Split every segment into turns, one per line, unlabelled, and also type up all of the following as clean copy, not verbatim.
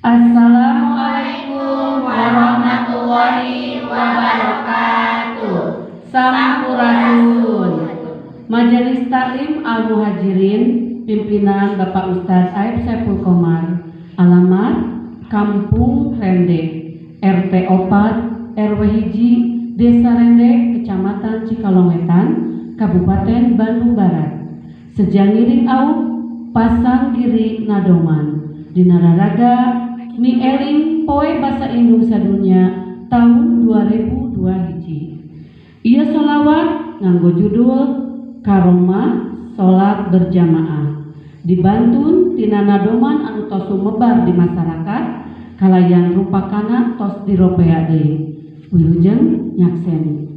Assalamualaikum warahmatullahi wabarakatuh. Sampurasun. Majelis Taklim Al Muhajirin pimpinan Bapak Ustadz Aib Saiful Komar. Alamat Kampung Rende, RT 4 RW 1, Desa Rende, Kecamatan Cikalongwetan, Kabupaten Bandung Barat. Sejang ngiring auk pasang giri nadoman dina raraga mieling Poe Basa Indung Sadunya tahun 2002 hiji. Ieu solawat nganggo judul Karomah Salat Berjamaah, dibantun tina nadoman anu tos sumebar di masyarakat kalayan rupakana tos diropea deui. Wilujeng nyakseni.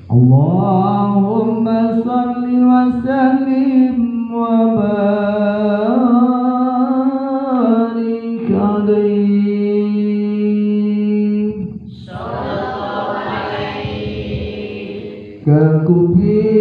Allahumma salli wa sallim wa barik alaihi. Kakuping